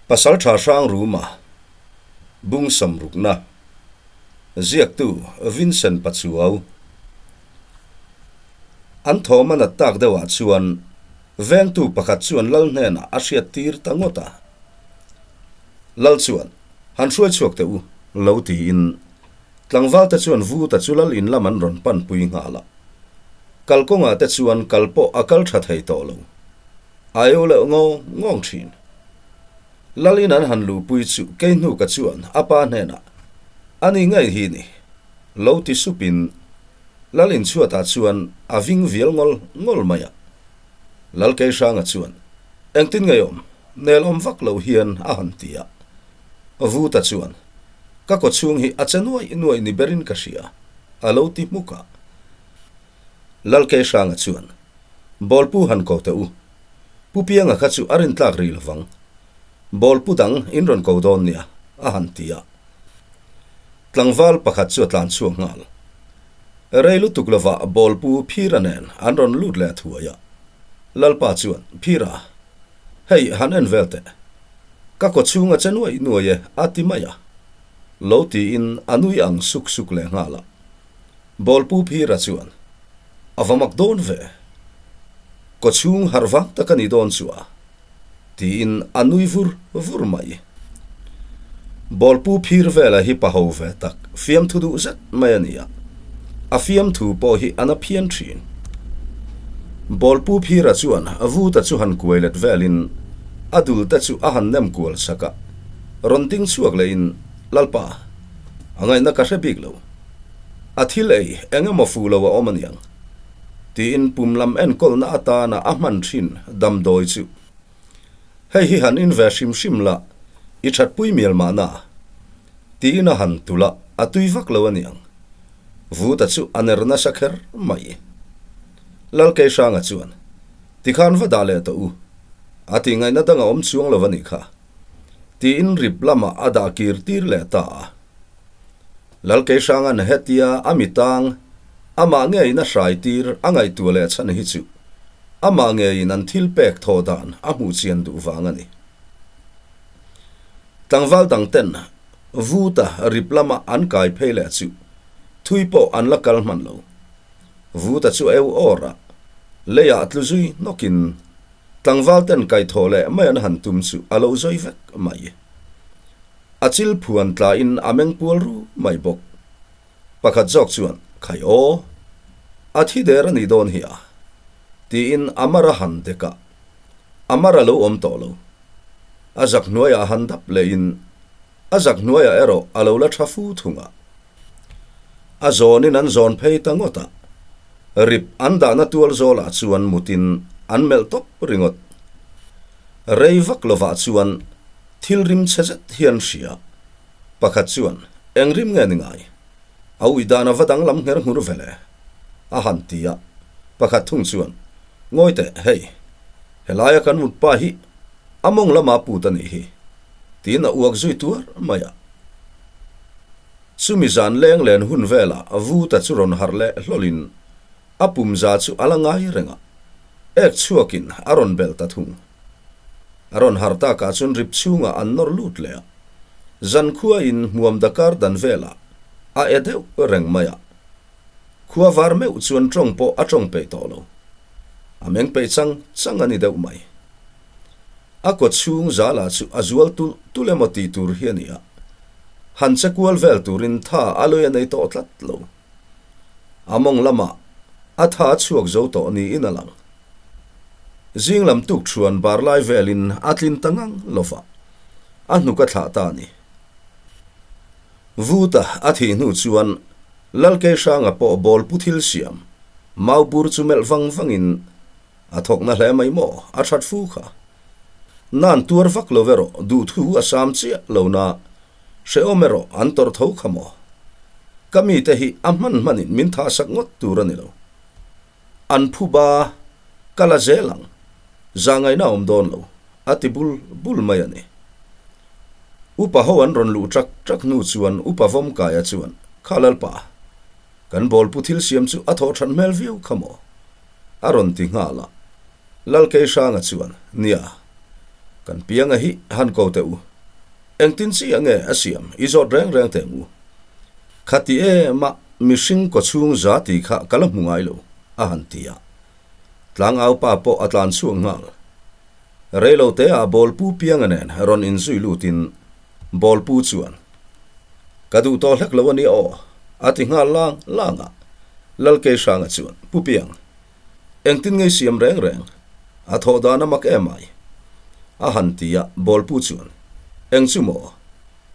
Pasaltha Hrangruma, Bung Samrukna, Ziaktu Vincent Pachuau. An thawm a nat tak deuhah chuan vengtu pakhat chuan Lal hnenah a hriat tir ta ngawt a. Lal chuan, Han hruai chhuak teh u, lo tiin tlangval te chuan Vuta chu Lal in lam an rawn panpui nghal a. Kalkawngah te chuan kal pawh a kal tha thei tawh lo. A eu leh ngawng ngawng thin. Lalin an han luhpui chu kei hnuka chuan a pa hnenah, A ni ngei hi ni, lo ti supin Lalin chhuatah chuan a ving vial ngawl ngawl mai a. Lal Keihranga chuan, Engtin ngei awm, nel awm vak lo hian a han ti a. Vuta chuan, Ka kawchhung hi a che nuaih nuaih ni berin ka hria, a lo ti hmuk a. Lal Keihranga chuan, Bawlpu han ko teh u. Pu Pianga kha chu a rintlak rih lovang. Bawlpu dang in rawn ko dawn nia, a han ti a. Tlangval pakhat chu a tlan chhuak nghal. Rei lutuk lovah Bawlpu Phira nen an rawn lut leh thuai a. Lalpa chuan, Phira, hei han en vel teh. Ka kaw chhung a che nuai nuai e, a ti mai a. Lo tiin a nui ang suk suk leh nghal a. Bawlpu Phira chuan, A va mak dawn ve. Kawchhung harh vang tak a ni dawn chu a, tiin a nui vur vur mai. Bawlpu phir vela hi pa ho ve tak, fiamthu duh zet mai a ni a. A fiamthu pawh hi a na phian thin. Bawlpu phira chuan Vuta chu han kuai let velin a dul te chu a han nem kual sak a, rawn ding chhuak lehin, Lalpa, a ngaihna ka hre bik lo. A thil ei eng emaw fuh lo a awm aniang, tiin pum lam enkawlna atana a hman thin damdawi chu. Hei hi han in ve hrim hrim la, i thatpui mial mahna, tiin a han tulh a, a tui vak lo aniang. Vuta chu a ner nasa kher mai. Lalkeihranga chuan, Tikhan va dah leh tawh u, a tih ngaihna dang a awm chuang lo anih kha, tiin rip lamah a dah kir tir leh ta a. Lalkeihranga'n hetia a mitang amah ngeiin a hraitir a ngaihtuah leh chhan hi chu amah ngeiin an thil pek thawh dan a hmuh chian duh vang a ni. Tlangval dang ten Vuta rip lama an kai phei leh chu thui pawh an la kal hman lo. Vuta chu a eu awr a, leiah tlu zui hnawkin tlangval ten kaithawh leh mai an han tum chu a lo zawi vek mai. A chil phuan tlain a meng pual ru mai bawk. Pakhat zawk chuan, Khai aw, a thi der a nih dawn hi a, tiin a mar a han dek a, a mar a lo awm tawh lo. A zak hnuaiah a han dap lehin a zak hnuaiah erawh a lo la tha fu thung a. A zawnin an zawn phei ta ngawt a, rip an dahna tual zawlah chuan mutin an melh tawp ringawt. Rei vak lovah chuan Thil rim chhe zet hian hria. Pakhat chuan, Eng rim nge ni ngai? A ui dan a va danglam ngher nghur ve le? A han ti a. Pakhat thung chuan, Ngawi teh, hei, helaia kan mut pa hi a mawng lama put a nih hi, tiin a uak zui tuar mai a. Chumi zan leng len hun velah Vuta chu rawn harh leh hlawlin a pum za chu a la ngai reng a, ek chhuakin a rawn belh ta thung. A rawn harh takah chuan rip chhungah an nawr lut leh a, zankhua in hmuam dakar dan velah a e deuh reng mai a. Khua var meuh chuan tawng pawh a tawng peih tawh lo. A meng peih chang chang a ni deuh mai. A kaw chhung zala chu a zual tulh tulh emaw tih tur hi a ni a, han che kual vel turin tha a lui a nei tawh tlat lo. A mawng lamah a tha a chhuak zo tawh niin a lang. Zing lam tuk thuan bar lai velin a tlin ta ngang lo va, a hnuk a thlah ta a ni. Vuta a thih hnu chuan Lalkeihranga pawh bawl pu thil siam, mau bur chu melh vang vangin a thawkna hle mai maw a that fu kha. Nan tuar vak lo erawh duhthu a sam chiah lo na, hrehawm erawh an tawrh tho kha maw. Ka mite hi a hman hmanin min thahsak ngawt tur a ni lo. An phu ba, ka la zel ang, zahngaihna a awm dawn lo, a ti bul bul mai a ni. Upa ho an rawn luh ṭak ṭak hnu chuan Upa Vawmkaia chuan, Kha Lalpa, kan bawlpu thil siam chu a thawh ṭhat hmel viau kha maw? a rawn ti nghal a. Lalkeihranga chuan, Nia. Kan pianga hi han ko teh u. Engtin chiah nge a siam i zawt reng reng teh ang u. Khati em a mihring kawchhung za tih kha ka la hmu ngai lo, a han ti a. Tlangau pa pawh a tlan chhuak nghal. Reilo te ah bawlpu pianga nen rawn inzui lutin bawlpu chuan, Ka duh tawh hlek lo a nia aw, a ti nghal lang lang a. Lalkeihranga chuan, Pu Piang, Engtin ngei siam reng reng? A thawh dan a mak em ai? A han ti a, bawlpu chuan, Eng chu maw?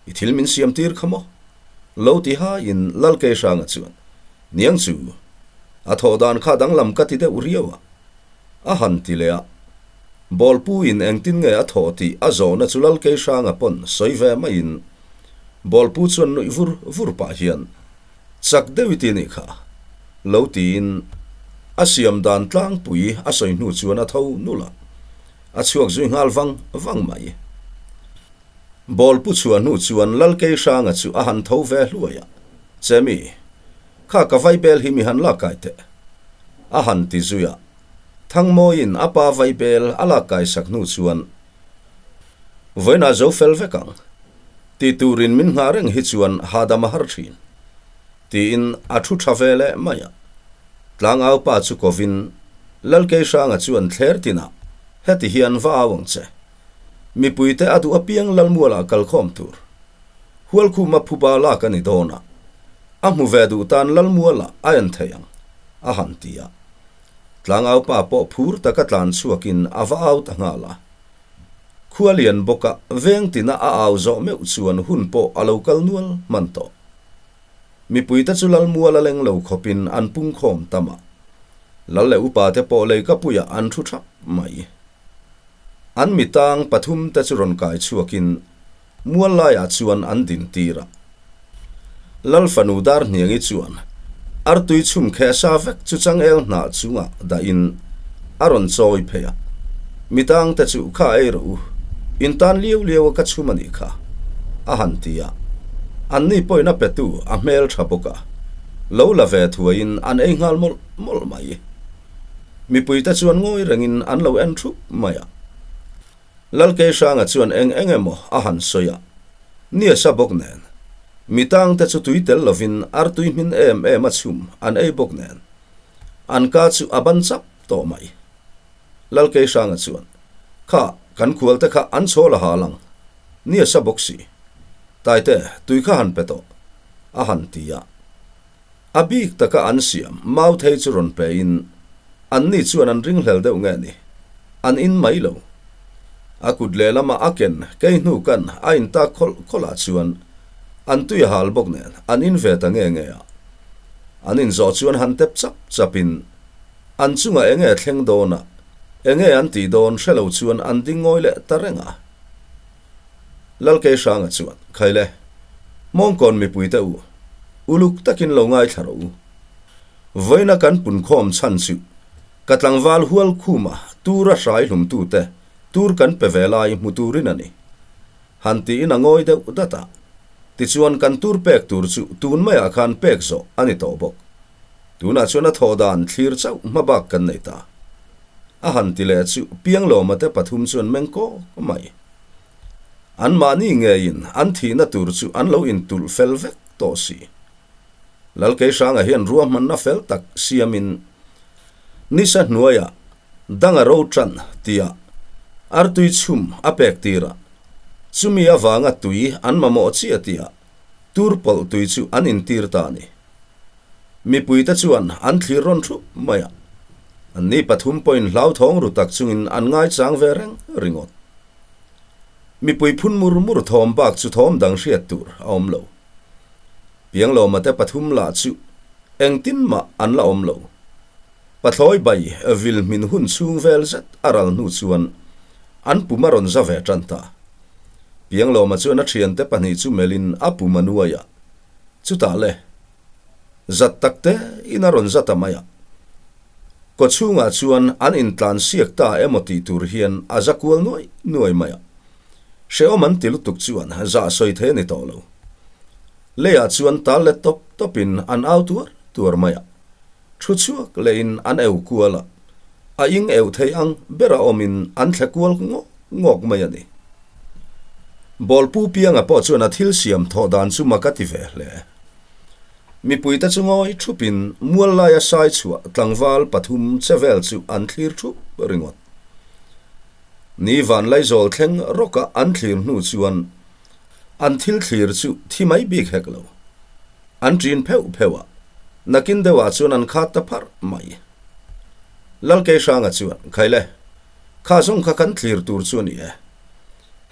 I thil min siam tir kha maw? Lo ti haiin Lalkeihranga chuan, Niang chu, a thawh dan kha danglam ka ti deuh riau a. A han ti leh a, bawlpu in engtin nge a thawh tih a zawhna chu Lalkeihranga pawn sawi ve maiin bawlpu chuan nuih vur vur pah hian, Chak deuh i ti nih kha, lo tiin a siam dan tlangpui a sawi hnu chuan a tho nulh a, a chhuak zui nghal vang vang mai. Ball pu chhuah hnu chuan Lalkeihranga chu a han tho ve hluai a, Chemi, kha ka vaibel hi mi han lak kai teh, a han ti zui a. Thangmawiin a pa vaibel a lak kai sak hnu chuan, Vawiinah zo fel vek ang. Ti turin min nghah reng hi chuan hahdam a har thin, tiin a thu tha ve leh mai a. Tlangau pa chu kovin Lalkeihranga chuan thler tinah heti hian va au ang che. Mipuite a duh apiang Lalmualah kalkhawm tur. Hualkhuma phuba lak a ni dawn a, a hmu ve duh tan Lalmualah a en thei ang, a han ti a. Tlangau pa pawh phur taka tlan chhuakin a va au ta nghal a. Khua lian bawka veng tina a au zawh meuh chuan hun pawh a lo kal nual hman tawh. Mipuite chu lal mual a leng lo khawpin an pungkhawm tam a. Lal leh upate pawh leikapuiah an thu thap mai. An mitang pathumte chu rawn kai chhuakin Mual laiah chuan an din tir a. Lal fanu Darhniangi chuan artui chhum kheh sa vek chu changel hnah chungah dahin a rawn chawi phei a. Mitangte chu kha ei rawh u, in tan liau liau a ka chhum a nih kha, a han ti a. Anni pawhin a petu a hmel tha bawk a, lo la ve thuaiin an ei nghal mawlh mawlh mai. Mipuite chuan ngawi rengin an lo en thup mai a. Lalkeihranga chuan eng eng emaw a han sawi a, nia sa bawk nen, mi tangte chu tui tel lovin artui hmin em em a chhum an ei bawk nen, an ka chu a ban chap tawh mai. Lalkeihranga chuan, Kha, kan khualte kha an chhawl a hal ang, nia sa bawk si. Taite, tui kha han pe tawh, a han ti a. A bik taka an siam mau thei chu rawn pein anni chuan an ringhlel deuh nge ni, an in mai lo. A kut lehlama a ken kei hnu kan a in tak khawlh khawlh ah chuan an tui a hal bawk nen an in ve ta nge nge a. An in zawh chuan han tep chap chap in an chungah enge thleng dawn a, enge an tih dawn hre lo chuan an ding ngawi leh ta reng a. Lalkeihranga chuan, Khaile, Hmawngkawn mipuite u, uluk takin lo ngaithla rawh u. Vawiina kan punkhawm chhan chu ka tlangval hual khuma tura hrai hlumtute tur kan pe ve lai hmu turin a ni. Han tiin a ngawi deuh dat a. Tichuan kan tur pek tur chu tun maiah khan pek zawh a ni tawh bawk. Tunah chuan a thawh dan thlir chauh hma bak kan nei ta. A han ti leh chu Pianglawma te pathum chuan meng kawk mai. Anmahni ngeiin an thihna tur chu an lo intulh fel vek tawh si. Lalkeihranga hian ruahmanna fel tak siamin nisa hnuaiah dang a ro tan tia artui chhum a pek tir a, chumi avanga tui an mamawh chiah tia tur pawlh tui chu an intir ta a ni. Mipuite chuan an thlir rawn thup mai a, anni pathum pawhin hlauthawng ru tak chungin an ngaichang ve reng ringawt. Mipui phun mur mur thawm bak chu thawm dang hriat tur a awm lo. Pianglawma te pathum lah chu engtin mah an la awm lo. Pathlawi bai vil hmin hun chhung vel zet a ral hnu chuan an pum a rawn za ve tan ta. Pianglawma chuan a thiante pahnih chu melhin a pum a nuai a, Chutah le, zat tak te in a rawn za ta mai a. Kawchhungah chuan an intlan siak ta emaw tih tur hian a za kual nuai nuai mai a. Hrehawm an ti lutuk chuan zah sawi thei a ni tawh lo. Leiah chuan tal let tawp tawpin an au tuar tuar mai a. Thu chhuak lehin an eu kual a, a ing eu thei ang bera awmin an thle kual ngawt ngawk mai a ni. Bawlpu Pianga pawh chuan a thil siam thawh dan chu mak a ti ve hle. Mipuite chu ngawi thupin mual laia sai chhuah tlangval pathum che vel chu an thlir thup ringawt. Ni van Laizawl thleng rawka an thlir hnu chuan an thil thlir chu thi mai bik hek lo. An ṭin pheuh pheuh a, nakin deuhah chuan an khat ta pharh mai. Lalkeihranga chuan, Khaile, kha zawng kha kan thlir tur chu a ni e.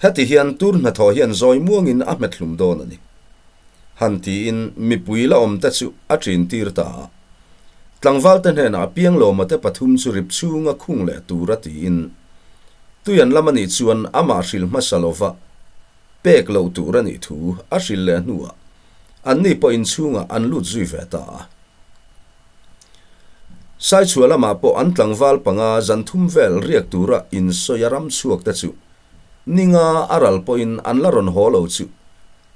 Heti hian tur hnathawh hian zawi muangin a hmet hlum dawn a ni. Han tiin mipui la awmte chu a ṭin tir ta a. Tlangvalte hnenah Pianglawmate pathum chu rip chhunga khung leh tur a tiin tui an lam a nih chuan amah hrilh hmasa lova pek loh tur a nih thu a hrilh leh hnuah anni pawh inchhungah an lut zui ve ta a. Saichhuah lamah pawh an tlangval panga zan thum vel riak tura insawi a ram chhuak te chu ninga a ral pawhin an la rawn haw lo chu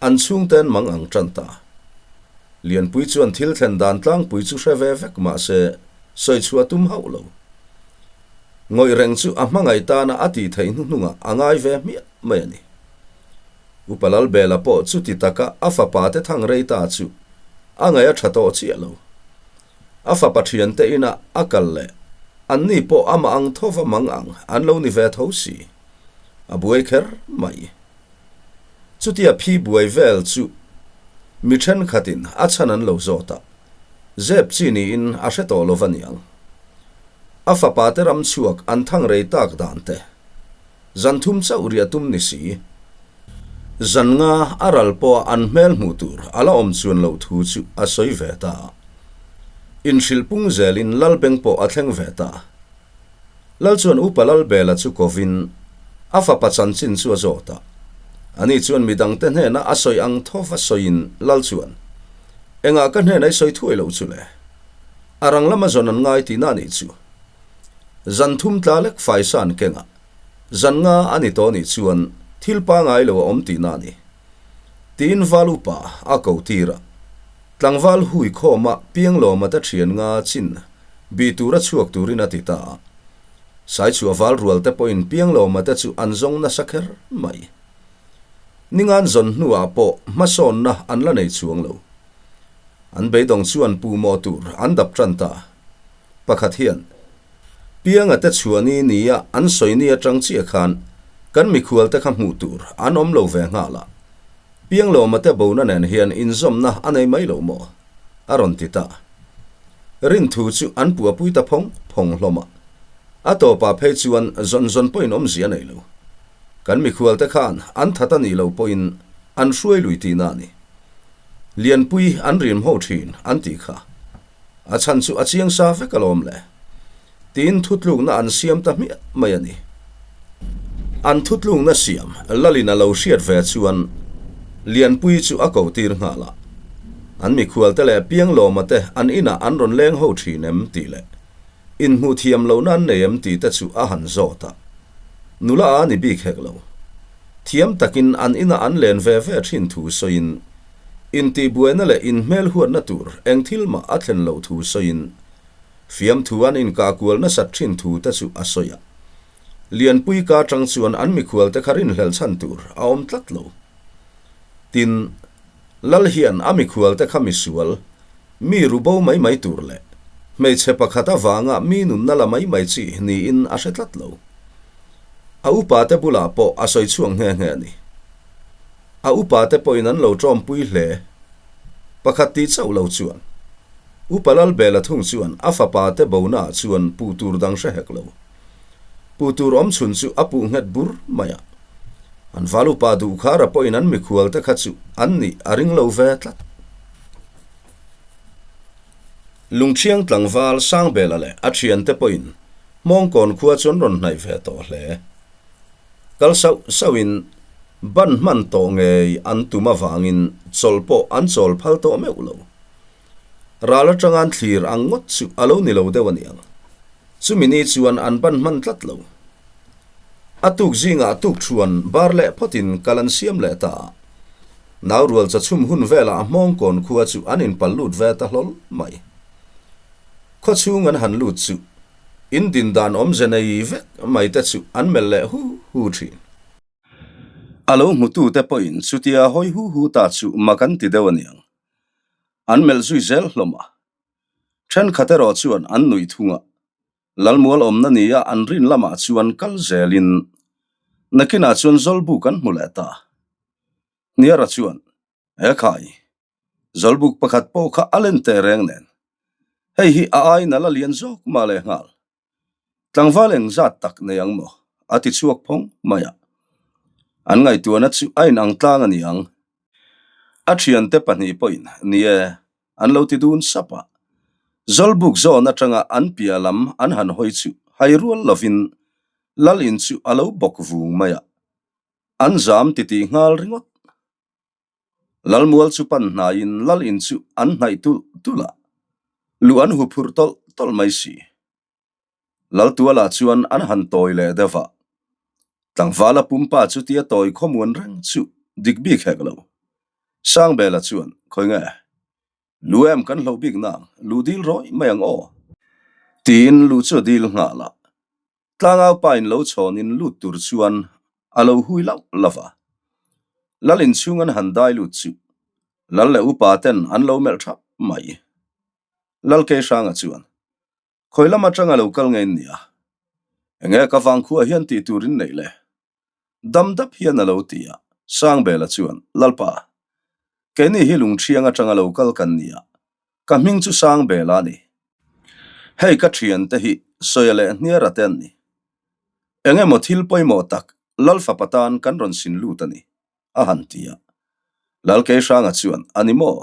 an chhungte an mang ang tan ta. Lianpui chuan thil thlen dan tlangpui chu hre ve vek mah se sawi chhuah tum hauh lo. Ngawih reng chu a hmangaih tana a tih theih hnuhnungah a ngai ve hmiah mai a ni. Upa Lalbela pawh chuti taka a fapa te thang rei ta chu a ngaih a tha tawh chiah lo. A fapa thiante inah a kal leh anni pawh amah ang thova mang ang an lo ni ve tho si. A buai kher mai. Chutia phi buai vel chu mi thenkhatin a chhan an lo zawt a, zep chi niin a hre tawh lo va niang. A fapa te ram chhuak an thang rei tak dan te, zan thum chauh riah tum ni si. Zan nga a ral pawha an hmel hmuh tur a la awm chuan loh thu chu a sawi ve ta a. Inhrilh pung zelin Lalbeng pawh a thleng ve ta. Lal chuan Upa Lalbela chu kovin a fapa chanchin chu a zawt a. Ani chuan midangte hnena a sawi ang thova sawiin Lal chuan, Engah ka hnena i sawi thuai loh chu le? A rang lama zawn an ngai tihna a nih chu. Zan thum tla lek faisa an keng a, zan nga a ni tawh nih chuan thil pangai lo a awm tihna a ni. Tiin Val Upa a ko tir a, tlangval hui khawma Pianglawma te thian nga chin Bih tura chhuak turin a ti ta a. Saichhuah val rual te pawhin Pianglawma te chu an zawng nasa kher mai. Ningan zawn hnuah pawh hmasawnna an la nei chuang lo. An beidawng chuan puhmawh tur an dap tan ta. Pakhat hian, Pianga te chhuahni nia an sawi ni atang chiah khan kan mikhual te kha hmuh tur an awm lo ve nghal a. Pianglawma te bona nen hian inzawmna a nei mai lo maw? a rawn ti ta. Rinthu chu an puapui ta phawng phawng hlawm a. A tawpah phei chuan zawn zawn pawhin awmzia a nei lo. Kan mikhualte khan an that a nih loh pawhin an hruai lui tihna a ni. Lianpui an rim ho thin an tih kha. A chhan chu a chiang sa vek alawm le. Tiin thutlukna an siam ta hmiah mai a ni. An thutlukna siam Lalin a lo hriat ve chuan Lianpuii chu a ko tir nghal a. An mikhualte leh Pianglawma te an inah an rawn leng ho thin em tih leh inhmuh thiam lohna an nei em tih te chu a han zawt a. Nula a ni bik hek lo. Thiam takin an inah an len ve ve thin thu sawiin intihbuaina leh inhmel huatna tur eng thil mah a thlen loh thu sawiin Fiamthu an inkah kual nasat thin thu te chu a sawi a. Lianpui ka atang chuan an mikhual te kha rinhlelh chhan tur a awm tlat lo. Tin, Lal hian a mikhual te kha misual, mi ru bo mai mai tur leh hmeichhe pakhat avanga mi nunna la mai mai chi niin a hre tlat lo. A upa te bulah pawh a sawi chhuak nghe nghe a ni. A upa te pawhin an lo tawmpui hle. Pakhat tih chauh lo chuan. Upa Lalbela thung chuan a fapa te bona ah chuan puh tur dang hre hek lo. Puh tur awm chhun chu a puh nghet bur mai a. An val upa duhkhara pawhin an mikhual te kha chu an nih a ring lo ve tlat. Lungṭhiang tlangval Sangbela leh a ṭhiante pawhin Hmawngkawn khua chu an rawn hnaih ve tawh hle. Kal sauh sauhin ban hman tawh ngei an tum avangin chawlh pawh an chawl phal tawh meuh lo. Ral atanga an thlir ang ngawt chu a lo ni lo deuh a niang. Chumi ni chuan an ban hman tlat lo. A tuk zingah tuk thuan bar leh phawtin kal an siam leh ta a. Nau rual chachhum hun velah a hmawngkawn khua chu an inpal lut ve ta hlawl mai. Khawchhung an han lut chu. In din dan awmze nei vek mai te chu an melh leh hu hu thin. A lo hmutute pawhin chutia hawi hu hu ta chu mak an ti deuh aniang. An melh zui zel hlawm a. Thenkhat erawh chuan an nuih thung a, Lalmual awmna nia an rin lamah chuan kal zelin nakinah chuan Zawlbuk an hmu leh ta. Hniara chuan, He khai, Zawlbuk pakhat pawh kha a len teh reng nen, hei hi a aiin a la lian zawk mah leh nghal. Tlangval eng zat tak nei ang maw? a ti chhuak phawng mai a. An ngaihtuahna chu a inang tlang a ni ang. A thiante pahnih pawhin ni e, an lo ti dun sap a. Zawlbuk zawn atanga an piah lam an han hawi chu hai rual lovin Lal in chu a lo bawk vung mai a. An zam titih nghal ringawt. Lalmual chu pan hnaiin Lal in chu an hnaih tulh tulh a, luh an hu phurh tawlh tawlh mai si. Laltualah chuan an han tawi leh deuh a, tlangvala pumpa chutia tawi khawmuan reng chu dik bik hek lo. Sangbela chuan, Khawi nge? Lu em kan hloh bik nang, lu dil rawih mai ang aw? Tiin lu chu a dil nghal a. Tlangau pa in lo chhawnin lut tur chuan a lo hui lauh lauh a. Lal inchhung an han dai lut chu Lal leh upa ten an lo melh thap mai. Lal Keihranga chuan, Khawi lam atanga lo kal nge in nia? Enge ka vangkhua hian tih tur in neih le? Dam dap hian a lo ti a, Sangbela chuan, Lalpa, keini hi lungṭhiang atanga lo kal kan nia, ka hming chu Sangbela a ni. Hei ka ṭhiante hi Sawia leh Hniara te an ni. Engemaw thil pawimawh tak Lalfapa tan kan rawn sin lut a ni, a han ti a. Lalkeihranga chuan, A ni maw?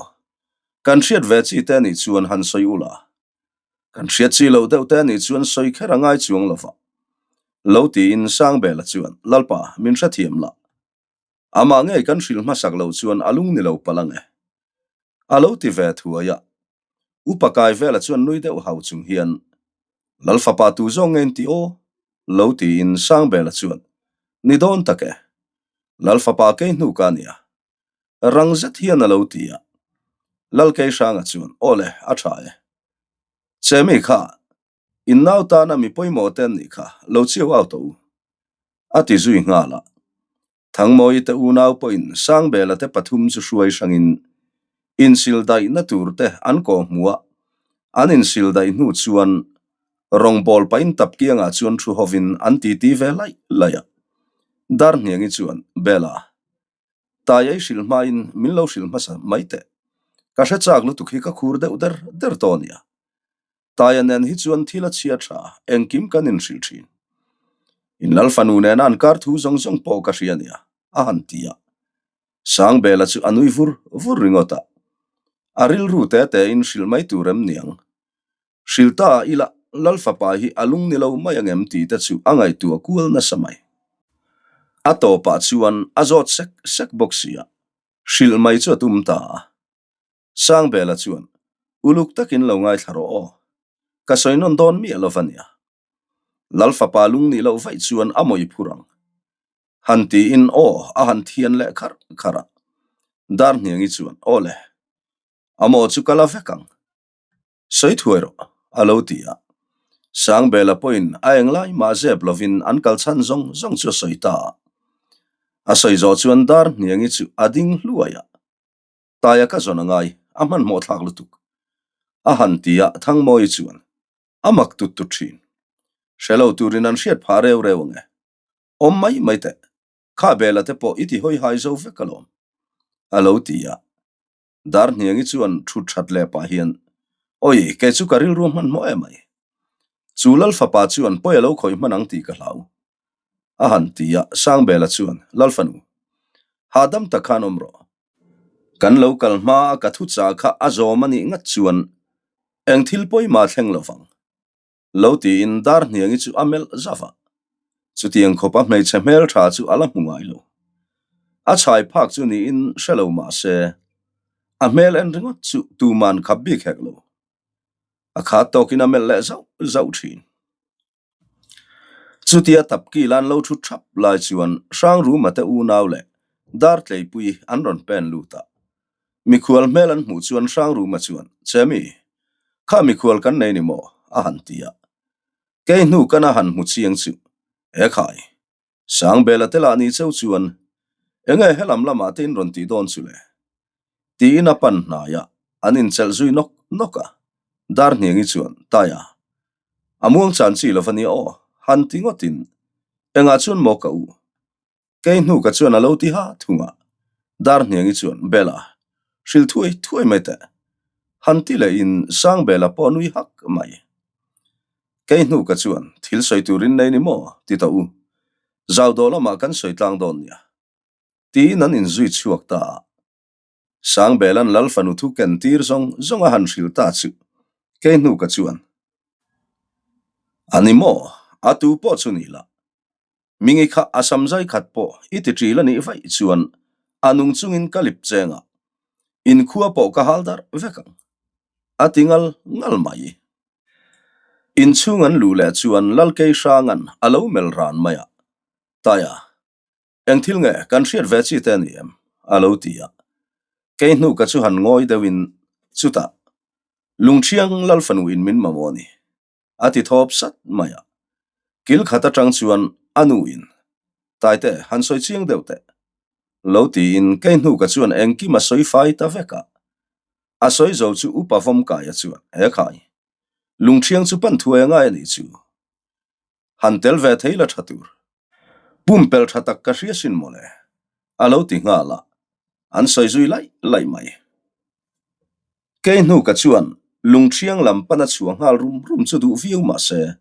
Kan hriat ve chi te nih chuan han sawi ula. Kan hriat chi loh deuh te anih chuan sawi kher a ngai chuang lo va. Lo tiin Sangbela chuan, Lalpa, min hrethiam la. Amah ngei kan hrilh hmasak loh chuan a lung ni lo palh ang e. A lo ti ve thuai a. Upa Kaivela chuan nui deuh hau chung hian, Lal fapa tu zawng nge in ti aw? Lo tiin Sangbela chuan, Ni dawn tak e. Lal fapa kei hnu ka nia. Rang zet hian a lo ti a. Lalkeihranga chuan, Aw le, a tha e. Chemi kha, in nau tana mi pawimawh te an nih kha, lo chiau au tawh u. A ti zui nghal a. Thangmawii te unau pawhin Sangbela te pathum chu hruai hrangin insil daihna tur te an kawh hmu a, an insil daih hnu chuan Rawngbawl pahin tap kiangah chuan thu hovin an titi ve laih laih a. Darhniangi chuan, Bela, Taia i hrilh hmain min lo hrilh hmasa mai teh. Ka hre chak lutuk hi ka khur deuh der der tawh ania. Taia nen hi chuan thil a chhia tha, engkim kan inhrilh thin. In lal fanu nena an kar thu zawng zawng pawh ka hria ania, a han ti a. Sangbela chu a nui vur vur ringawt a. A rilru te tein hrilh mai tur em niang. Hrilh ta ah ila Lal fapa hi a lung ni lo mai angem tih te chu a ngaihtuah kual nasa mai. A tawpah chuan a zawt sek sek bawk si a, hrilh mai chu a tum ta a. Sangbela chuan, Uluk takin lo ngaithla rawh aw. Ka sawi nawn dawn miah lo va nia. Lal fapa lung nih loh vaih chuan a mawi phur ang. Han tiin aw a han thian leh kharh kharh a. Darhniangi chuan, Aw le, a maw chu ka la vek ang. Sawi thuai rawh, a lo ti a. Sangbela pawhin a englai mah zep lovin an kal chhan zawng zawng chu a sawi ta a. A sawi zawh chuan dar hniangi chu a ding hluai a. Taia ka zawn a ngai, a hmanhmawh thlak lutuk. A han ti a, Thangmawii chuan a mak tut tut thin. Hre lo turin an hriat phah reu reu ang e. Awm mai mai teh, kha Bela te pawh i ti hawi hai zo vek alawm, a lo ti a. Darhniangi chuan thut that leh pah hian, Awi, kei chu ka rilru hmanhmawh em ai. Chu Lal fapa chuan pawi a lo khawih hman ang tih ka hlau. A han ti a, Sangbela chuan, Lal fanu, hahdam tak khan awm rawh. Kan lo kal hma a ka thuchah kha a zawm a nih ngat chuan eng thil pawimah thleng lo vang. Lo tiin Darhniangi chu a melh zauh a. Chutiang khawpa hmeichhe hmeltha chu a la hmu ngai lo. A chhai phak chu niin hre lo mah se, a hmel en ringawt chu tuman khap bik hek lo. A khat tawkin a melh leh zauh zauh thin. Chutia tapkil an lo thu thap lai chuan Hrangruma te unau leh Dartleipui an rawn pen lut a. Mikhual hmel an hmuh chuan Hrangruma chuan, Chemi, kha mikhual kan nei ni maw? a han ti a. Kei hnu kana han hmu chiang chu, Ekhai, Sangbela te lah ni cheu chuan enge helam lamah te in rawn tih dawn chu le? Tiin a pan hnai a, an inchelh zui nawk nawk a. Darhniangi chuan, Taia, a muang chan chi lo va nia aw, han ti ngawtin, Engah chuan maw ka u? Kei hnu ka chuan a lo ti ha thung a. Darhniangi chuan, Bela, hrilh thuai thuai mai teh. Han ti lehin Sangbela pawh a nui hak mai. Kei hnu ka chuan, Thil sawi turin nei ni maw? ti tawh u. Zau dawh lamah kan sawi tlang dawn nia. Tiin an inzui chhuak ta a. Sangbela'n Lal fanu thu ken tir zawng zawng a han hrilh ta chu kei hnu ka chuan, A ni maw? A tu pawh chu ni lah. Mingi kha a sam zai khat pawh i ti ṭil a nih vaih chuan a nung chungin ka lip cheng a, inkhua pawh ka hal darh vek ang. A ti ngal ngal mai. Inchhung an luh leh chuan Lalkei Hranga'n a lo melh ran mai a, Taia, eng thil nge kan hriat ve chi te a ni em? a lo ti a. Kei hnu ka chu han ngawi deuhin, Chutah, Lungṭhiang Lal fanu in min mamawh a ni. A ti thawp sat mai a. Kil khat atang chuan a nu in, Taite, han sawi chiang deuh teh. Lo tiin kei hnu ka chuan engkim a sawi fai ta vek a. A sawi zo chu upa Vawmkaia chuan, He khai, lungṭhiang chu pan thuai a ngai a nih chu. Han tel ve thei la ṭha tur. Pumpelh ṭha tak ka hria sin mawle, a lo ti nghal a, an sawi zui laih laih mai. Kei hnu ka chuan lungṭhiang lam pana chhuah nghal rum rum chu duh viau mah se,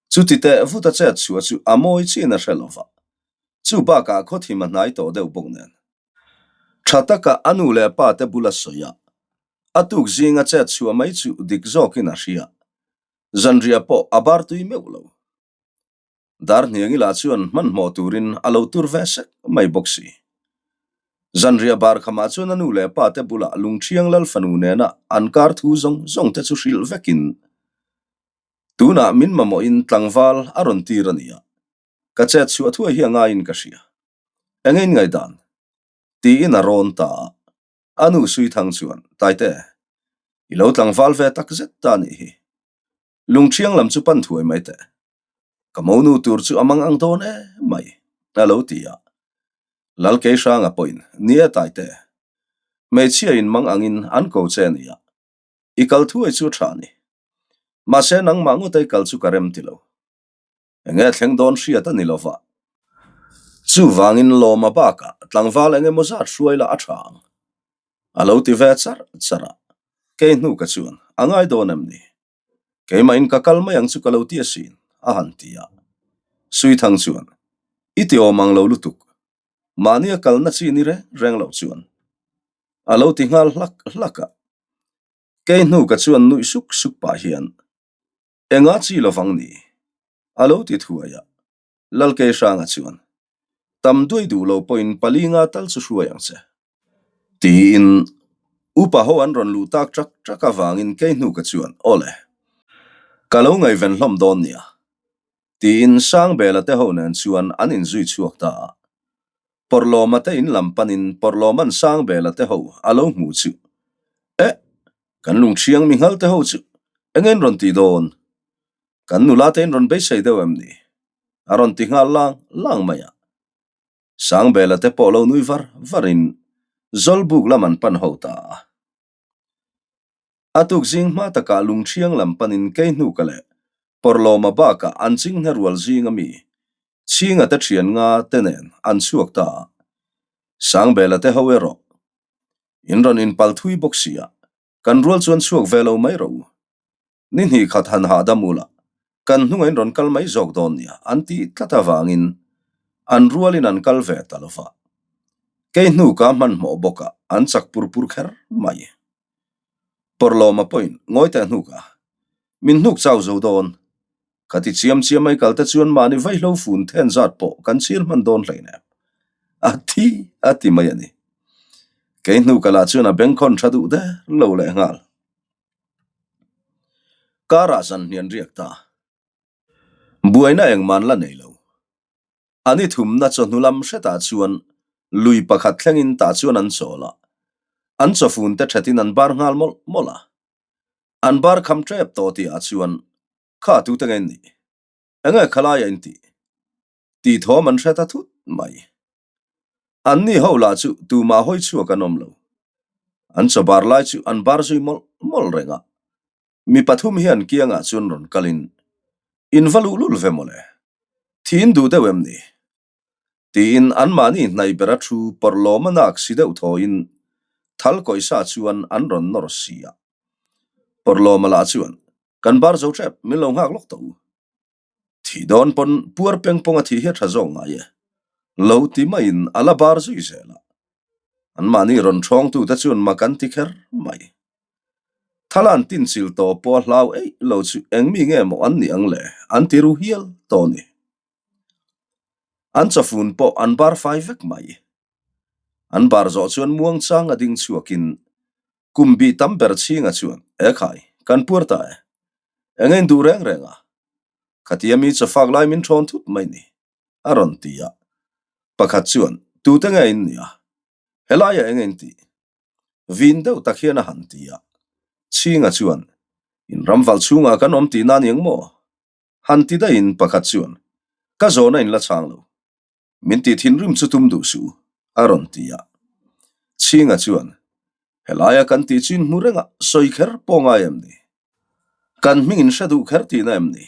chuti teh vuta chet chhuah chu a mawi chin a hre lo va, chu bakah khawthim a hnai tawh deuh bawk nen. Ṭha taka a nu leh pa te bula sawi a, a tuk zinga chet chhuah mai chu dik zawkin a hria, zanriah pawh a bar tui meuh lo. Darhniangi lah chuan hmanhmawh turin a lo tur ve sek mai bawk si. Zanriah bar khamah chuan a nu leh pa te bulah Lungṭhiang Lal fanu nena an kar thu zawng zawng te chu hrilh vekin tunah min mamawhin tlangval a rawn tir a nia. Ka chet chhuah thuai hi a ngaiin ka hria. Eng in ngaihdan? Tiin a rawn ta a. A nu Suithang chuan, Taite, i lo tlangval ve tak zet ta a nih hi. Lungṭhiang lam chu pan thuai mai teh. Ka monu tur chu a mang ang dawn e mai, a lo ti a. Lal Keihranga pawhin, Ni e Taite, hmeichhia in mang angin an ko che a nia. I kal thuai chu a ṭha a ni. Mahse nangmah ngawt ei kal chu ka rem ti lo. Enge thleng dawn hriat a ni lova. Chuvangin Lawma bakah tlangval eng emaw zat hruai lah a tha ang. A lo ti ve char char a, kei hnu ka chuan a ngai dawn em ni? Keimahin ka kal mai ang chu ka lo ti asin, a han ti a. Suithang chuan, I ti awm ang lo lutuk. Mahni a kalna chi ni reng reng loh chuan. A lo ti nghal hlak hlak a. Kei hnu ka chuan nuih suk suk pah hian, Enga chi lovang ni? A lo ti thuai a. Lalkei Hranga chuan, Tam duai duh lo pawhin pali nga tal chu hruai ang che. Tiin upa ho an rawn luh tak ṭak ṭak avangin kei hnuka chuan, Awle, ka lo ngaihven hlawm dawn nia. Tiin Sangbela te ho nen chuan an inzui chhuak ta a. Pawrhlawma te in lam panin Pawrhlawma'n Sangbela te ho a lo hmu chu, Eh! Kan lungṭhiang mi nghal te ho chu eng in rawn ti dawn? Kan nula te in rawn beisei deuh em ni? A rawn ti nghal lang lang mai a. Sangbela te pawh lo nui var var in Zawlbuk lam an pan ho ta a. A tuk zing hma takah lungṭhiang lam panin kei hnuka leh Pawrhlawma bakah an chinghne rual zing ami Chhinga te ṭhian nga te nen an chhuak ta a. Sangbela te ho erawh In rawn inpal thui bawk si a, kan rual chuan chhuak ve lo mai rawh u. Ni hnih khat han hahdam ula, kan hnungah in rawn kal mai zawk dawn nia an tih tlat avangin an rualin an kal ve ta lo va. Kei hnu ka hmanhmawh bawk a, an chak pur pur kher mai. Pawrhlawma pawhin ngawi teh hnuk a, min hnuk chau zo dawn. Ka ti chiam chiam mai kal te chuan mahni vaihlo fun then zat pawh kan chhir hman dawn hleinem. A thi a ti mai a ni. Kei hnu ka lah chuan a bengkhawn tha duh der lo leh nghal. Karah zan hnian riak ta. Buaina engman la nei lo. A ni thumna chawhnu lam hretah chuan lui pakhat thlengin tah chuan an chawl a. An chawfun te thatin an bar nghal mawlh mawlh a. An bar kham tep tawh tihah chuan. Kha tute nge in nih? Enge khalaiah in tih? Tih thawm an hre ta thut mai. Anni ho lah chu tumah hawi chhuak an awm lo. An chaw bar lai chu an bar zui mawlh mawlh reng a. Mi pathum hian kiangah chuan rawn kalin, In va luh lul ve mawle. Thiin duh deuh em ni? Tiin anmahni hnaih bera thu pawrh lawma nak si deuh thawiin thal kawihsa chuan an rawn nawr si a. Pawrh lawma lah chuan, Kan bar zo ṭep, min lo nghak lawk tawh u. Thih dawn pawn puar peng pawnga thih hi a ṭha zawk ngai e. Lo ti maiin a la bar zui zel a. Anmahni rawn ṭhawngtute chuan mak an ti kher mai. Thalan tinchil tawh pawh a hlau eih lo chu eng mi nge maw an nih ang le an ti ru hial tawh a ni. An chawfun pawh an bar fai vek mai. An bar zawh chuan muangchang a ding chhuakin kum bih tam ber chhinga chuan, Ekhai, kan puar ta e. Eng a induh reng reng a? Khatia mi chawfak lai min thawn thut mai ni, a rawn ti a. Pakhat chuan, Tute nge in nia? Helaiah eng a intih? Vin deuh tak hian a han ti a. Chhinga chuan, In ramval chhungah kan awm tihna a ni ang maw? Han ti daihin pakhat chuan, Ka zawhna in la chhang lo. Min tih thinrim chu tum duh suh, a rawn ti a. Chhinga chuan, Helaia kan tih chu in hmu reng a, sawi kher pawh ngai em ni? Kan hming in hre duh kher tihna em ni?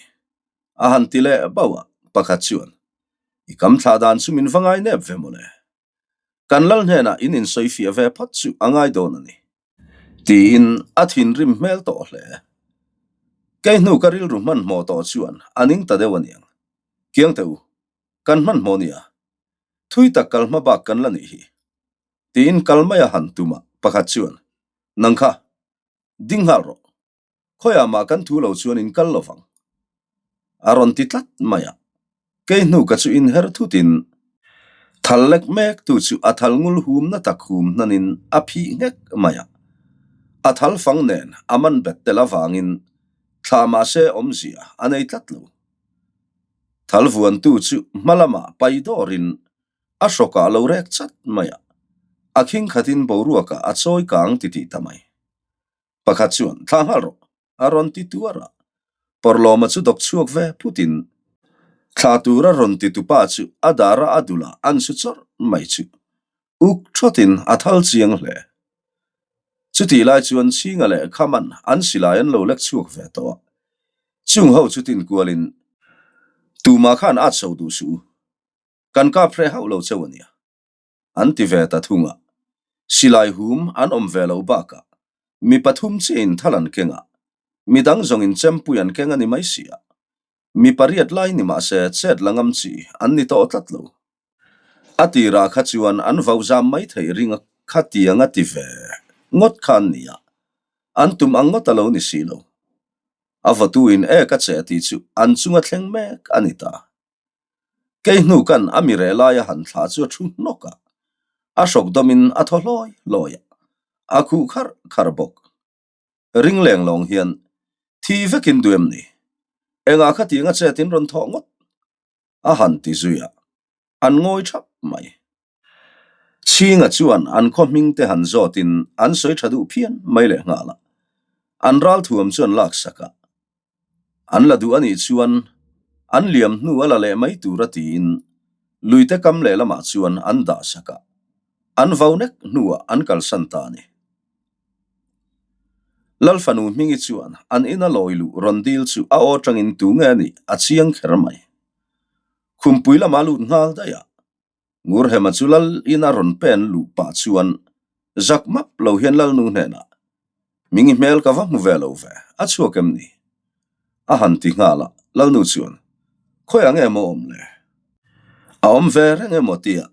A han ti leh bauh a, pakhat chuan, I kam thlah dan chu min va ngai nep ve mawle. Kan lal hnenah in insawi fiah ve phawt chu a ngai dawn a ni. Tiin a thinrim hmel tawh hle. Kei hnu ka rilru hmanhmawh tawh chuan a ning ta deuh aniang. Kiang teh u, kan hmanhmawh nia. Thui tak kal hma bak kan la nih hi. Tiin kal mai a han tum a, pakhat chuan, Nang kha, ding nghal rawh. Khawiah mah kan thu lo chuan in kal lovang. A rawn ti tlat mai a, kei hnu ka chu inher thutin thal lek mek tu chu a thal ngul hum na tak hum hnanin a phih nghek mai a. A thal fang nen a man bet tel avangin thlah mahse awmzia a nei tlat lo. Thal vuantu chu hma lamah pai dawrin a hrawkah a lo rek chat mai a, a khing khatin boruakah a chawi kang titih ta mai. Pakhat chuan, Thla nghal rawh, a rawn ti tuar a. Pawrhlawma chu dawk chhuak ve phutin thla tura rawn ti tupa chu a dara a dula an su chawrh mai chu uk thawtin a thal chiang hle. Chutih lai chuan Chhinga leh Khaman an silai an lo lek chhuak ve tawh a. Chung ho chu tinkualin, Tumah khan at so duh suh u, kan kap hreh hauh lo cheu a nia. An ti ve ta thung a. Silai hum an awm ve loh bakah mi pathum chiahin thal an keng a, mi dang zawngin chempui an keng a ni mai si a. Mi pariat lai ni mah se chet la ngam chi an ni tawh tlat lo. A tirah kha chuan an vau zam mai theih ring a khatiang a ti ve ngawt kha an ni a, an tum ang ngawt a lo ni si lo. A vawtuin ek a che tih chu an chunga thleng mek a ni ta. Kei hnu kan a mi reh laia han thlah chu a thu hnawk a, a hrawk dawmin a thaw hlawi hlawi a, a khuh kharh kharh bawk. Ring leng lawng hian thi vekin duh em ni? Engah khatiang a chet in rawn thawh ngawt? A han ti zui a, an ngawi thap mai. Chhinga chuan an khaw hming te han zawtin an sawi tha duh phian mai leh nghal a, an ralthuam chu an laksak a, An la duh a nih chuan an liam hnu a la leh mai tur a tiin luite kam lehlamah chuan an dah sak a, an vau nek hnuah an kalsan ta a ni. Lalfanu Hmingi chuan an ina lawi luh rawn dil chu a aw tangin tu nge a nih a chiang kher mai. Khumpui lamah lut nghal daih a, Ngurhema chu lal in a rawn pen luh pah chuan zak map lo hian Lalnu hnenah, Mingi hmel ka va hmu ve lo ve, a chhuak em ni? A han ti nghal a, Lalnu chuan, Khawiah nge maw awm le? A awm ve reng emaw tia,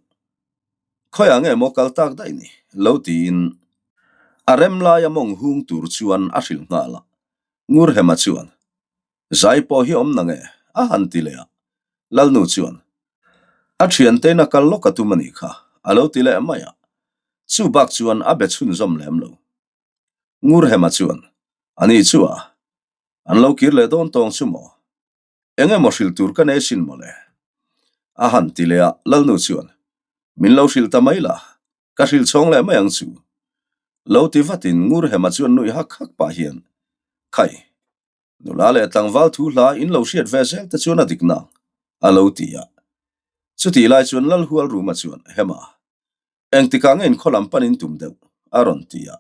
khawiah nge maw kal tak daih ni? lo tiin a rem laia mawng hung tur chuan a hrilh nghal a, Ngurhema chuan, Zai pawh hi awm nang e, a han ti leh a. Lalnu chuan, A thiantein a kal lawk a tum a nih kha, a lo ti leh mai a. Chu bak chuan a be chhunzawm lem lo. Ngurhema chuan, A ni chu a, an lo kir leh dawn tawng chu maw? Eng emaw hrilh tur ka nei sin maw le? A han ti leh a, Lalnu chuan, Min lo hrilh ta mai la, ka hrilh chhawng leh mai ang chu. Lo ti vatin Ngurhema chuan nuih hak hak pah hian, Khai! Nula leh tlangval thu hla in lo hriat ve zel te chuan a dik nang, a lo ti a. Chutih lai chuan Lalhual Ruma chuan, Hema, engtikah nge inkhaw lam pan in tum deuh? a rawn ti a.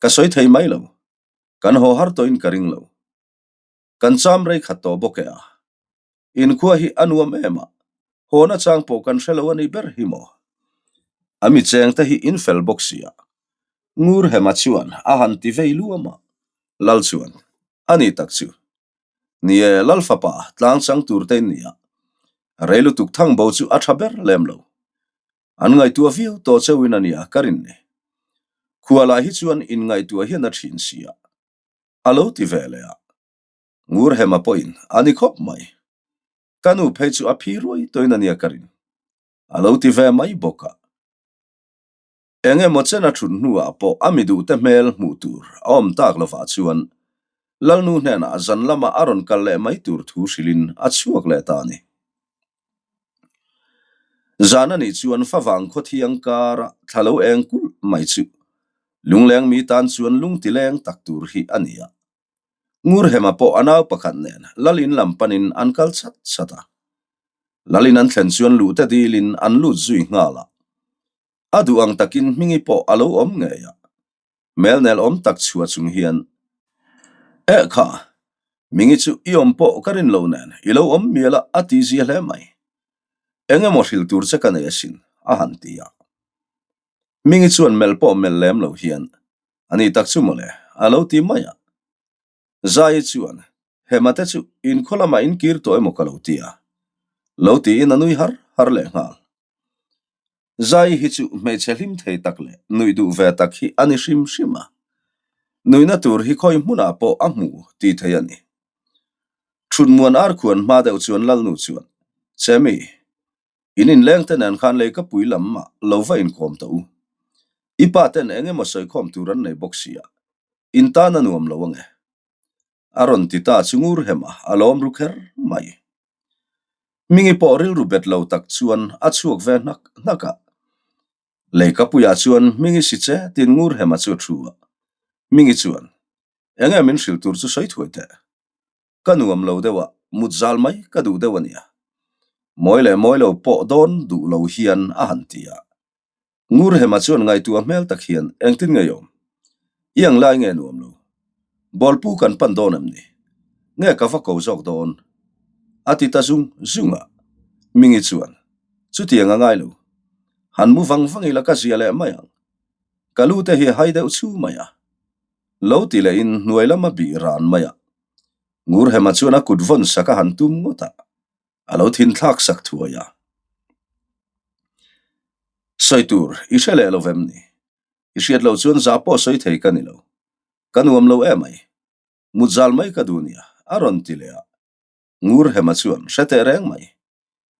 Ka sawi thei mai lo. Kan haw har tawhin ka ring lo. Kan cham rei khat tawh bawk e a. Inkhua hi a nuam em a, hawna chang pawh kan hre lo a ni ber hi maw? A mi cheng te hi in fel bawk sia. Ngur Hema chuan a han ti vei luam a, Lal chuan, A ni tak chu. Ni e, Lal fapa, tlang chang tur te in nia. Rei lutuk thang bo chu a tha ber lem lo. An ngaihtuah viau tawh chauhin a nia ka rin ni. Khua lah hi chuan inngaihtuah hian a thin sia. A lo ti ve leh a. Ngurhema pawhin a ni khawp mai. Ka nu phei chu a phi ruai tawhin a nia ka rin. A lo ti ve mai bawk a. Eng emaw chen a thut hnuah pawh a mi duhte hmel hmuh tur a awm tak lovah chuan Lalnu hnenah zan lama a rawn kal leh mai tur thu hrilhin a chhuak leh ta a ni. Zan a nih chuan favang khawthiang kara thla lo eng kulh mai chu lungleng mi tan chuan lungtileng tak tur hi a ni a. Ngurhema pawh a nau pakhat nen Lalin lam panin an kal chat chat a. Lalin an thlen chuan luhte dilin an lut zui nghal a. A duh ang takin Hmingi pawh a lo awm ngei a. Melnel awm tak chhuah chung hian, Eh kha, Hmingi chu i awm pawh ka rin lo nen i lo awm mial a a ti zia hle mai. Eng emaw hrilh tur che ka nei asin, a han ti a. Hmingi chuan melh pawh melh lem lo hian, A ni tak chu mawle, a lo ti mai a. Zai chuan, Hema te chu inkhaw lamah in kir tawh emaw ka lo ti a, lo tiin a nui har har leh nghal. Zai hi chu hmeichhe hlim thei tak leh nuih duh ve tak hi a ni hrim hrim a, nuihna tur hi khawi hmunah pawh a hmu ti thei a ni. Thutmuan arkhuan hma deuh chuan Lalnu chuan, Chemi, In inleng te nen khan leikapui lam ah lo va inkawm tawh u. I pa ten eng emaw sawikhawm tur an nei bawk si a, in tan a nuam lo ange. A rawn ti ta chu ngur hem a, a lawm ru kher mai. Hmingi pawh rilru bet lo tak chuan a chhuak ve hnak hnak a. Leikapuiah chuan Hmingi si che tiin ngur hem a chu a thu a. Hmingi chuan, Enge min hrilh tur chu sawi thuai teh. Ka nuam lo deuh a, mut zal mai ka duh deuh a nia. Mawi leh mawi lo pawh dawn duh lo hian a han ti a. Ngurhema chuan ngaihtuah hmel tak hian engtin nge i awm? I ang lai nge nuam lo? Bawlpu kan pan dawn em ni? Nge ka va ko zawk dawn? A ti ta zung zung a. Mingi chuan, Chutiang a ngai lo. Han mu vang vang ila ka zia leh mai ang. Ka lu te hi a hai deuh chu mai a. Lo ti lehin hnuai lama bih ran mai a. Ngurhema chuan a kut vawn sak a han tum ngawt a, a lo thinthlak sak thuai a. Sawi tur i hre leh lo vem ni? I hriat loh chuan zah pawh sawi thei ka ni lo. Ka nuam lo emai. Mut zal mai ka duh nia, a rawn ti leh a. Ngurhema chuan hre teh reng mai.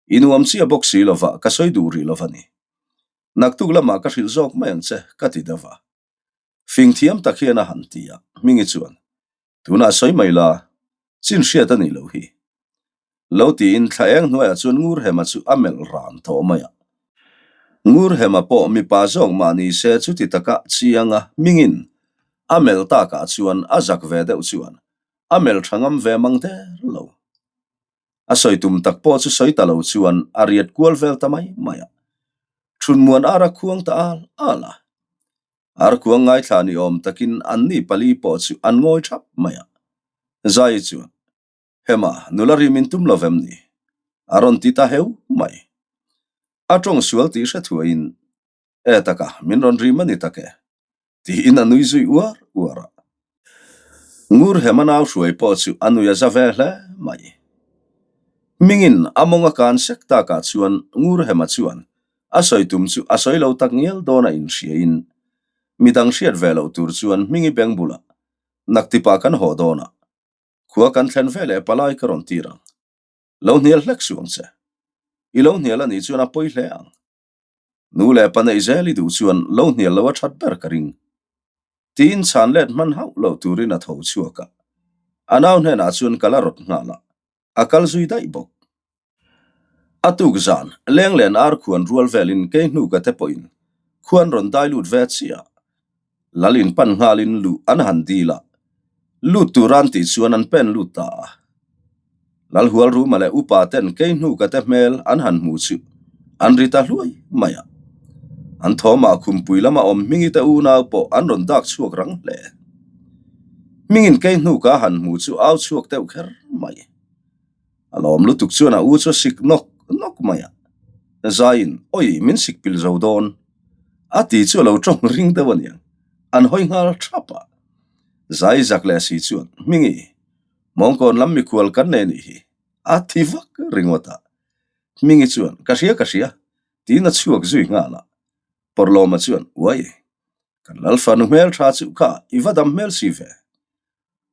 I nuam chiah bawk si lova ka sawi duh rih lova ni. Naktuk lamah ka hrilh zawk mai ang che, ka ti deuh a. Fing thiam tak hian a han ti a, Hmingi chuan, Tunah sawi mai la, chin hriat a nih loh hi. Lo tiin thla eng hnuaiah chuan Ngurhema chu a melh ran tawh mai a. Ngurhema pawh mipa zawk mah ni se chuti taka chiang a Hmingin a melh takah chuan a zak ve deuh chuan a melh tha ngam ve mang der lo. A sawi tum tak pawh chu sawi ta lo chuan a riat kual vel ta mai mai a. Thunmuan ar a khuang ta al al a. Ar khuang ngaithla ni awm takin anni pali pawh chu an ngawi thap mai a. Zai chuan, Hema, nula rim in tum lo vem ni? A rawn ti ta heu mai. A tawng sual tih hre thuaiin, E taka, min rawn rim a ni tak e. Tiin a nui zui uar uar a. Ngurhema nau hruai pawh chu a nui a za ve hle mai. Hmingin a mawng a kan sek takah chuan Ngurhema chuan a sawi tum chu a sawi lo tak ngial dawn a inhriain midang hriat ve loh tur chuan Hmingi beng bulah Naktipah kan haw dawn a, khua kan thlen ve leh palai ka rawn tir ang. Lo hnial hlek suh ang che. I lo hnial a nih chuan a pawi hle ang. Nu leh pa neih zel i duh chuan lo hnial lo a that ber ka ring. Tiin chhan let hman hauh lo turin a tho chhuak a. A nau hnenah chuan kal a rawt nghal a, a kal zui daih bawk. A tuk zan, lenglen ar khuan rual velin kei hnuka te pawhin khuan rawn dai lut ve chiah. Lal in pan nghalin luh an han dil a. Lut tura an tih chuan an pen lut ta a. Lalhualruma leh upa ten Keihnuka te hmel an han hmu chu an ri ta hluai mai a. An thawmah khumpui lama awm Hmingi te unau pawh an rawn dak chhuak rang hle. Hmingin Keihnuka a han hmu chu au chhuak deuh kher mai. A lawm lutuk chuan a u chu a sik nawk nawk mai a. Zaiin, Awi, min sik pil zo dawn. A ti chu a lo tawng ring deuh a niang. An hawi nghal thap a. Zai zak leh si chuan, Hmingi, mawngkawn lam mikhual kan nei nih hi, a thi vak ringawt a. Hmingi chuan, Ka hria, ka hria, tiin a chhuak zui nghal a. Pawrhlawma chuan, Uai, kan Lalfanu hmel tha chu kha i va dam hmel si ve.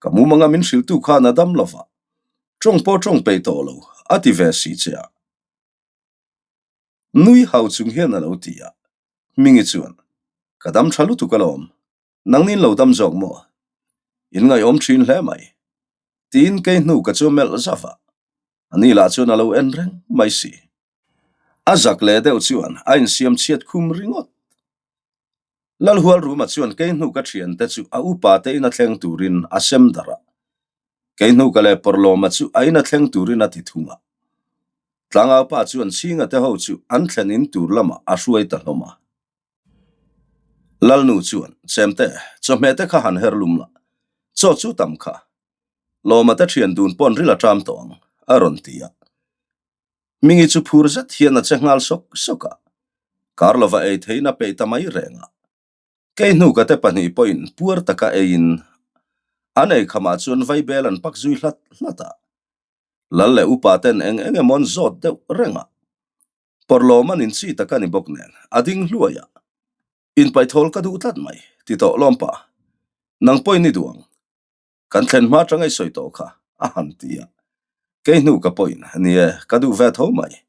Ka mumanga min hrilhtu khan a dam lova, tawng pawh tawng peih tawh lo, a ti ve si che a. Nui hau chung hian a lo ti a. Hmingi chuan, Ka dam tha lutuk alawm, Nangnin lo dam zawk maw? In ngaihawm thin hle mai. Tiin kei hnu ka chu melh zauh a, ani lah chuan a lo en reng mai si. A zak leh deuh chuan a insiam chhiat khum ringawt. Lalhualruma chuan kei hnu ka thiante chu a upa te ina thleng turin a sem darh a, kei hnu ka leh Pawrhlawma chu a ina thleng turin a ti thung a. Tlangaupa chuan Chhinga te ho chu an thlen in tur lamah a hruai ta hlawm a. Lalnu chuan, Chemte, chawhmeh te kha han her lum la, chaw chu tam kha. Lawma te thian dun pawn ril a ṭam tawh ang, a rawn ti a. Hmingi chu phur zet hian a che nghal sawk sawk a, kar lova ei theiin a peih ta mai reng a. Kei hnuka te pahnih pawhin puar taka eiin an ei khamah chuan vaibel an pak zui hlat hlat a. Lal leh upa ten eng eng emaw an zawt deuh reng a. Pawrhlawm an inchi tak a ni bawk nen, a ding hluai a. Inpaithawl ka duh tlat mai, ti tawh lawm pa. Nang pawhin i duh ang. Kan thlen hma atanga i sawi tawh kha, a han ti a. Kei hnu ka pawhin, ni e, ka duh ve tho mai.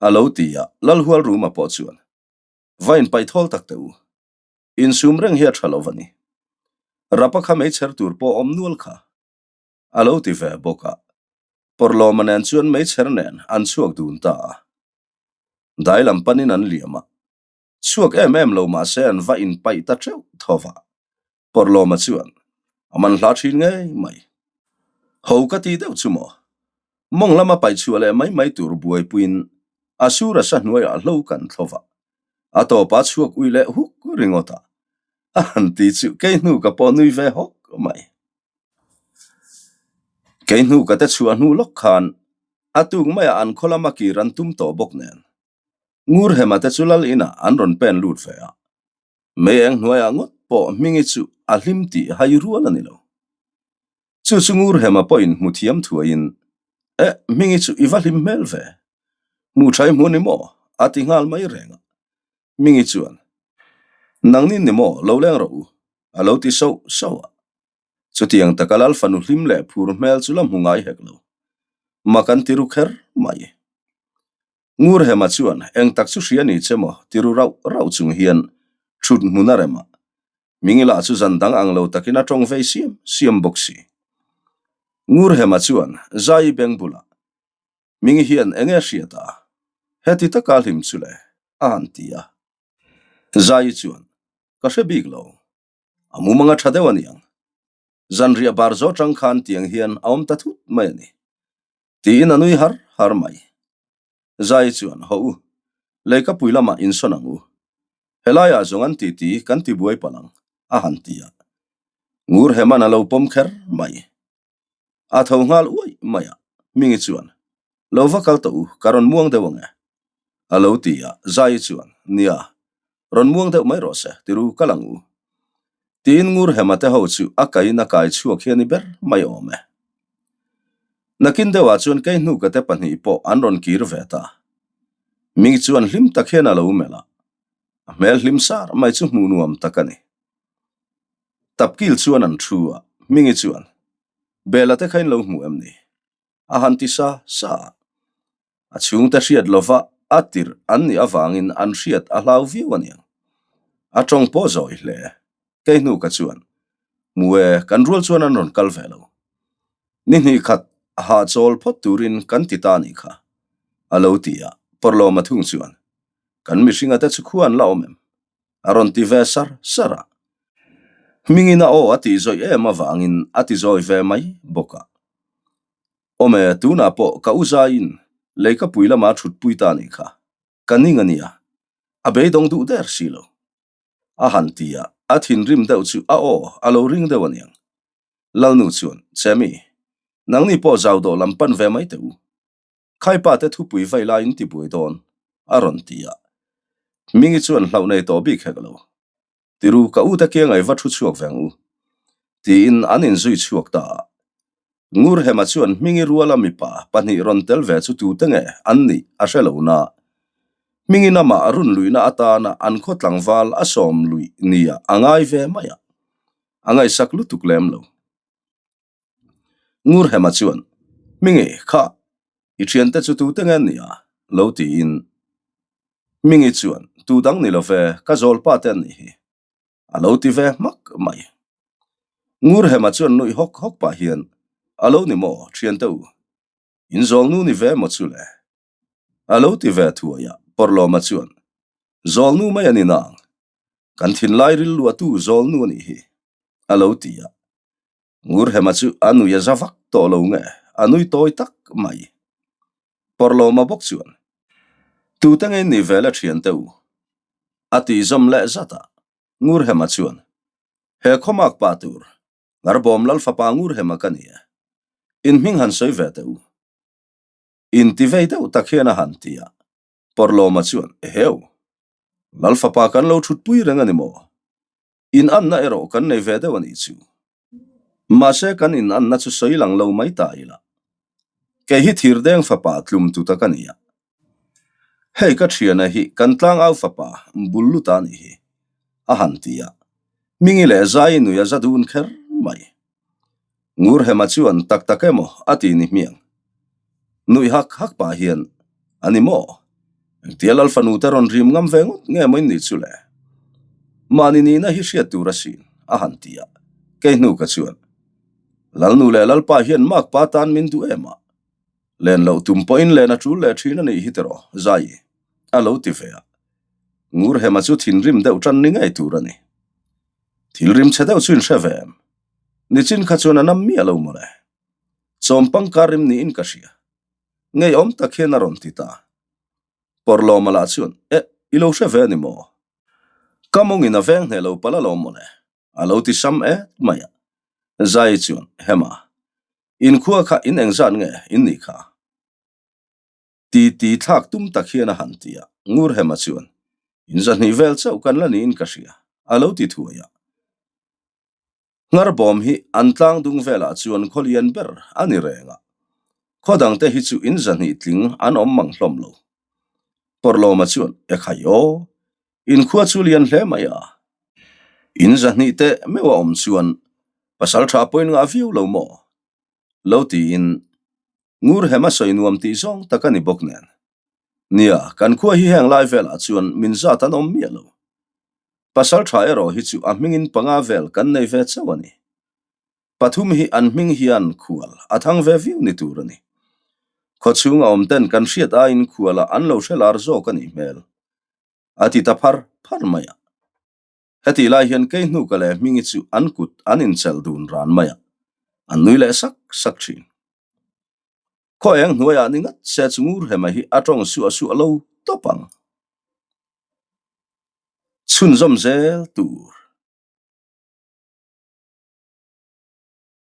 A lo ti a, Lalhualruma pawh chuan, Va inpaithawl tak teh u. Insum reng hi a tha lo va ni. Rapa kha meichher tur pawh awm nual kha. A lo ti ve bawk a. Pawrhlawma nen chuan meichher nen an chhuak dun ta a. Dai lam panin an liam a. Chhuak em em lo mah se an va inpaih ta teuh tho va. Pawrhlawma chuan a man hla thin ngei mai. Ho ka ti deuh chu maw? Mawng lama paih chhuah leh mai mai tur buaipuiin a sur a sa hnuaiah hlo kan thlo va. A tawpa chhuak ui leh huk ringawt a. A han ti chu kei hnu ka pawh nui ve hawk mai. Kei hnu ka te chhuah hnu lawk khan a tuk maiah an khaw lama kir an tum tawh bawk nen Ngurhema te chu lal inah an rawn pen lut ve a, mei eng hnuaiah ngawt pawh Hmingi chu a hlim tih hai rual a ni lo. Chu chu Ngurhema pawhin hmu thiam thuaiin, Eh, Hmingi chu i va hlim hmel ve. Hmuh tha i hmu ni maw? a ti nghal mai reng a. Hmingi chuan, Nangni ni maw, lo leng rawh u, a lo ti sauh sauh a. Chutiang taka Lal fanu hlim leh phur hmel chu la hmu ngai hek lo. Mak an ti ru kher mai. Ngurhema chuan eng tak chu hria ni che maw ti ru rauh rauh chung hian thut hmun a rem a. Mingi lah chu zan dang ang lo takin a tawng vei siam siam bawk si. Ngurhema chuan Zaii beng bulah, Mingi hian eng nge hriat a? Heti taka hlim chu le? a han ti a. Zaii chuan, Ka hre bik lo. A mumang a tha deuh a niang. Zanriah bar zawh tang khan tiang hian a awm ta thut mai a ni. Tiin a nui har har mai. Zai chuan, Haw u, leikapui lamah insawn ang u. Helaiah zawng an titi kan ti buai palh ang, a han ti a. Ngurheman a lo pawm kher mai. A tho nghal uaih mai a, Hmingi chuan, Lo va kal tawh u, ka rawn muang deuh ang e. A lo ti a, Zaii chuan, Nia, rawn muang deuh mai rawh se, tiru kal ang u. Tiin Ngurhema te ho chu a kaiin a kai chhuak hian i ber mai awm e. Nakin deuhah chuan kei hnuka te pahnih pawh an rawn kir ve ta. Hmingi chuan hlim tak hian a lo melh a, a hmel hlim sar mai chu hmuh nuam tak a ni. Tapkil chuan an thu a, Hmingi chuan, Bela te kha in lo hmu em ni? A han ti sa sa a. A chhungte hriat lova a tirh an nih avangin an hriat a hlau viau a niang. A tawng pawh zawi hle. Kei hnu ka chuan, Hmu e, kan rual chuan an rawn kal ve lo. Ni hnih khat hahchawl phawt turin kan ti ta nih kha, a lo ti a. Pawrhlawma thung chuan, Kan mihringa te chu khua an la awm em? A rawn ti ve sar sar a. Hmingin a aw a tih zawih em avangin a ti zawi ve mai bawk a. Awm e, tunah pawh ka u zaiin leikapui lama thutpui ta nih kha. Ka ning a nia. A beidawng duh der si lo. A han ti a, a thinrim deuh chu a aw a lo ring deuh aniang. Lalnu chuan, Chemi, nangni pawh zau dawh lam pan ve mai teh u. Khaipa te thupui vai laiin ti buai dawn, a rawn ti a. Hmingi chuan hlauh nei tawh bik hek lo. Tiru, ka u te kiangai va thu chhuak veng u, tiin an inzui chhuak ta a. Ngurhema chuan Hmingi ruala mipa pahnih rawn tel ve chu tute nge an nih a hre lo na. Hmingi namah run luihna atana an khaw tlangval a sawm luih nia a ngai ve mai a, a ngaihsak lutuk lem lo. Ngurhema chuan, Hmingi, kha, i thiante chu tute nge an nih a? lo tiin. Hmingi chuan, Tu dang ni lo ve, ka zawlpa te an nih hi. A lo ti ve hmak mai. Ngurhema chuan nuih hawk hawk pah hian, A lo ni maw, thiante u? In zawlnu ni ve maw chu le? A lo ti ve thuai a, Pawrhlawma chuan, Zawlnu mai a ni nang, kan thinlai rilluahtu zawlnu a nih hi, a lo ti a. Ngurhema chu a nui a za vak tawh lo nge, a nui tawi tak mai. Pawrhlawma bawk chuan, Tute nge in nih ve le thiante u? A tih zawm leh zat a, Ngurhema chuan, He khawmak pa tur, Ngarbawm Lalfapa Ngurhema ka ni e. In hming han sawi ve teh u. Inti vei deuh tak hian a han ti a, Pawrhlawma chuan, Eheu! Lalfapa kan lo thutpui reng a ni maw? In anna erawh kan nei ve deuh a nih chu. Mahse kan in anna chu sawi lang lo mai ta ila. Kei hi Thirdeng fapa tlum tu tak a ni a. Hei ka thiana hi kan tlangau fapa bul lut a nih hi, a han ti a. Hmingi leh Zai nui a za dun kher mai. Ngurhema chuan tak tak emaw a ti ni hmiang. Nuih hak hak pah hian, A ni maw? Engtia Lal fanu te rawn rim ngam ve ngawt nge maw in nih chu le? Mahni nihna hi hriat tur asin, a han ti a. Kei hnu ka chuan, Lalnu leh Lalpa hian makpa tan min duh em a? Len loh tum pawhin len a tul leh thin a nih hi tiraw, Zai? A lo ti ve a. Ngurhema chu thinrim deuh tan ni ngei tur a ni. Thil rim chhe deuh chu in hre ve em? Nichin kha chuan a nam miah lo mawle. Chawmpang kar rim niin ka hria. Ngeiawm tak hian a rawn ti ta. Pawrhlawma lah chuan, Eh, i lo hre ve a ni maw? Ka mawngin a veng hneh lo palh alawm mawle, a lo ti sam et mai a. Zai chuan, Hema, inkhua kha in engzat nge in nih kha? Ti ti thlak tum tak hian a han ti a, Ngurhema chuan, In zahnih vel chauh kan la niin ka hria, a lo ti thuai a. Ngharbawm hi an tlang dung velah chuan khaw lian ber a ni reng a, khaw dangte hi chu in zahnih tling an awm mang hlawm lo. Pawrhlawma chuan, Ekhai aw, in khua chu lian hle mai a. In zahnih teh meuh a awm chuan pasal tha pawhin ngah viau lo maw? Lo tiin Ngurhema sawi nuam tih zawng tak a ni bawk nen. Nia, kan khua hi heng lai velah chuan min zat an awm miah lo. Pasal tha erawh hi chu a hmingin panga vel kan nei ve chauh a ni. Pathum hi an hming hian khual a thang ve viau ni tur a ni. Khawchhung a awm ten kan hriat aiin khualah an lo hre lar zawk a nih hmel. A ti ta phar phar mai a. Hetih lai hian kei hnuka leh Hmingi chu an kut an inchelh dun ran mai a, an nui leh sak sak thin. Khaw eng hnuaiah ni ngat se chu Ngurhema hi a tawng suah suah lo tawp ang. Chhunzawm zel tur.